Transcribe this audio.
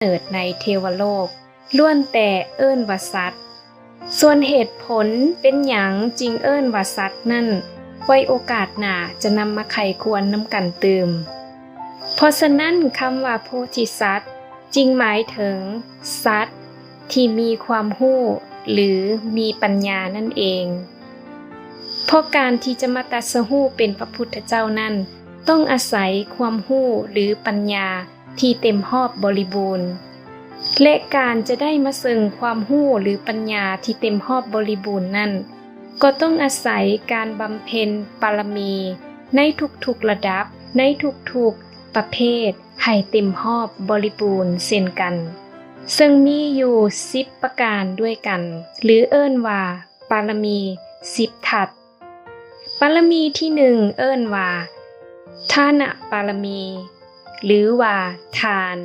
ເກີດໃນເທວະໂລກ ລ້ວນແຕ່ເອີ້ນວ່າສັດ. ສ່ວນເຫດຜົນເປັນຫຍັງຈຶ່ງເອີ້ນວ່າສັດນັ້ນ ໄວ້ໂອກາດໜ້າຈະນຳມາໄຂຄວນນຳກັນຕື່ມ. ເພາະສະນັ້ນ ຄຳວ່າໂພທິສັດ ຈຶ່ງໝາຍເຖິງສັດທີ່ມີຄວາມຮູ້ ຫຼື ມີປັນຍານັ້ນເອງ. ເພາະການທີ່ຈະມາຕັດສະຮູ້ເປັນພະພຸດທະເຈົ້ານັ້ນ ຕ້ອງອາໄສຄວາມຮູ້ ຫຼື ປັນຍາທີ່ເຕັມຮອບບໍລິບູນ ແລະ ການຈະໄດ້ມາເຊິ່ງຄວາມຮູ້ ຫຼື ປັນຍາທີ່ເຕັມຮອບບໍລິບູນນັ້ນ ກໍຕ້ອງອາໄສການບຳເພັນບາລະມີໃນທຸກໆລະດັບ ໃນທຸກໆປະເພດໃຫ້ເຕັມຮອບບໍລິບູນເຊັ່ນກັນ ເຊິ່ງມີຢູ່ສິບປະການດ້ວຍກັນ ຫຼື ເອີ້ນວ່າ ບາລະມີສິບທັດ. ບາລະມີທີໜຶ່ງເອີ້ນວ່າ ທານະບາລະມີ ຫຼືວ່າທານ.